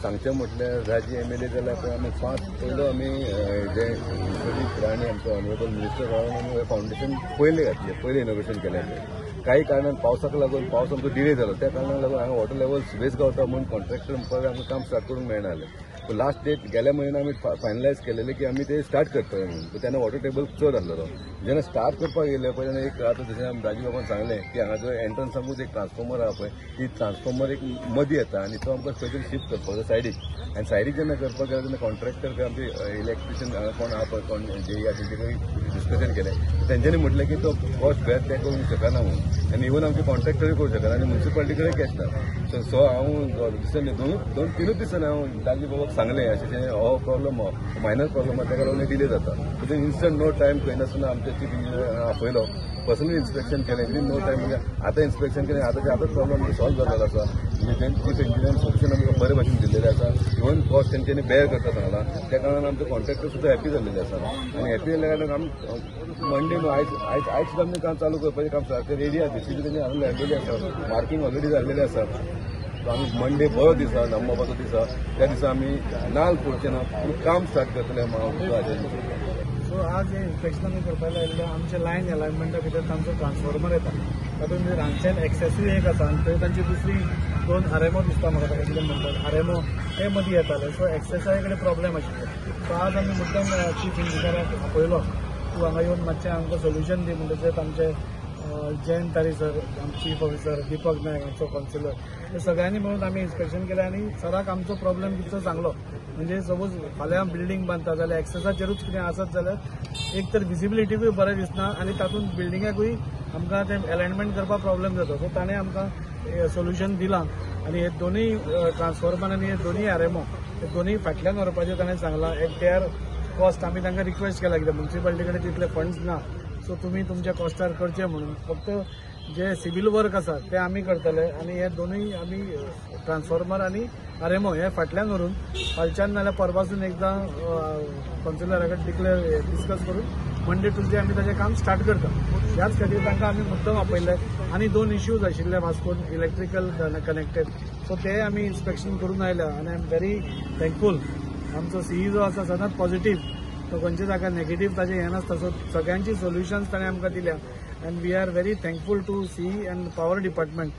सांगचें म्हटल्यार राजी एमएलए जाल्यार पळय आमी 5 पयलो आमी जे विश्वजीत राणे आमचो ऑनरेबल मिनिस्टर रावन आमी फावंडेशन पयलें घातलें, पयलें इनोग्रेशन केलें. काही कारणान पावसाक लागून पावस आमचो डिले जालो, त्या कारणाक लागून हांगा वॉटर लेवल सुबेज गावता म्हणून कॉन्ट्रॅक्टर म्हणपाक आमकां काम स्टार्ट करूंक मेळना जालें. पूण लास्ट डेट गेल्या म्हयन्यान आमी फायनलायज केलेलें की आमी ते स्टार्ट करतले म्हणून. पूण तेन्ना वॉटर टेबल चड आसलेलो. जेन्ना स्टार्ट करपाक गेले पळय तेन्ना एक आतां जशें राजीव बाबान सांगलें की हांगा जो एंट्रन्साकूच एक ट्रान्सफॉर्मर आहा पळय, ती ट्रान्सफॉर्मर एक मदीं येता आनी तो आमकां खंय तरी शिफ्ट करपाक जाय सायडीक. आनी सायडीक जेन्ना करपाक गेले तेन्ना कॉन्ट्रॅक्टर आमचे इलेक्ट्रिशियन हांगा कोण आहा पळय, कोण जे आहा तेंचे कडेन डिस्कशन केलें. तेंच्यांनी म्हटलें की तो कॉस्ट बेर तें करूंक शकना म्हणून, आनी इवन आमचे कॉन्ट्रॅक्टरूय करूंक शकना आनी म्युनिसिपालिटी कडेन कॅश ना. सो हांव दिसांनी दोन तिनूच दिसांनी हांव दाजी बाबाक सांगलें अशें हो प्रॉब्लम हो मायनर प्रॉब्लम आहा, ताका लागून डिले जाता. पूण इन्स्टंट नो टायम खंय नासतना आमचे चीफ इंजिनियर आपयलो, पर्सनली इन्स्पेक्शन केलें विदीन नो टायम. म्हणजे आतां इन्स्पेक्शन केलें, आतांचे आतांच प्रॉब्लम सॉल्व जाल्लो आसा. म्हणजे चीफ इंजिनियर सोल्युशन आमकां बरे भाशेन दिल्लेलें आसा. इवन कॉस्ट तेंच्यांनी बेर करता सांगला, त्या कारणान आमचे कॉन्ट्रॅक्टर सुद्दां हॅपी जाल्लेले आसा. आनी हॅपी जाल्ल्या कारणान आमी मंडे न्हू आयज आयज आयज सुद्दां आमी काम चालू करपाचें काम सारकें रेडी आसा. जेसीबी तेंचे हाडून लायलेली आसा, मार्कींग ऑलरेडी जाल्लेलें आसा. सो आमी मंडे बरो दीस आहा, दामबाबाचो दीस आहा, त्या दिसा आमी नाल फोडचे ना पूण काम स्टार्ट करतले हांव आशेन. सो आज हे इन्स्पेक्शन आमी करपाक लायिल्लें. आमचे लायन अलायनमेंटा भितर तांचो ट्रान्सफॉर्मर येता, तातूंत भितर हांगच्यान एक्सेसूय एक आसा आनी थंय तांची दुसरी 2 आरएमओ दिसता म्हाका, ताका कितें म्हणटात आरएमओ, ते मदीं येताले. सो एक्सेसाय कडेन प्रॉब्लेम आशिल्ले. सो आज आमी मुद्दम चीफ इंजिनियराक आपयलो, तूं हांगा येवन मातशें आमकां सोल्युशन दी म्हणटकीच आमचे जयंत तारी सर, आमचे चीफ ऑफिसर दीपक नायक, आमचो कावन्सिलर, हे सगळ्यांनी मेळून आमी इन्स्पेक्शन केलें. आनी सराक आमचो प्रॉब्लेम कितलो सांगलो, म्हणजे सपोज फाल्यां बिल्डींग बांदता जाल्यार एक्सेसाचेरूच कितें आसत जाल्यार एक तर विजिबिलिटीकूय बरें दिसना आनी तातूंत बिल्डिंगाकूय आमकां तें अलायनमेंट करपाक प्रॉब्लेम जाता. सो ताणें आमकां सोल्युशन दिलां आनी हे दोनूय ट्रान्सफॉर्मर आनी हे दोनूय आरएमओ हे दोनूय फाटल्यान व्हरपाचें ताणें सांगलां एट there cost. आमी तांकां रिक्वेस्ट केला कित्याक म्युनिसिपालिटी कडेन तितले फंड्स ना, सो तुमी तुमच्या कॉस्टार करचें म्हणून. फक्त जे सिवील वर्क आसा ते आमी करतले आनी हे दोनूय आमी ट्रान्सफॉर्मर आनी आरएमओ हे फाटल्यान व्हरून फालच्यान नाल्यार परवासून एकदां कावन्सिलरा कडेन डिक्लेअर डिस्कस करून मंडे ट्युजडे आमी ताजें काम स्टार्ट करता. ह्याच खातीर तांकां आमी मुद्दम आपयले. आनी 2 इश्यूज आशिल्ले वास्कोन इलेक्ट्रिकल कनेक्टेड, सो ते आमी इन्स्पेक्शन करून आयल्या आनी I am very thankful. आमचो सीई जो आसा सदांच पॉझिटीव, तो खंयच्या जाग्यार नेगेटीव ताजें हें नासता. सो सगळ्यांची सोल्युशन्स ताणें आमकां दिल्या and we are very thankful to CE and power department.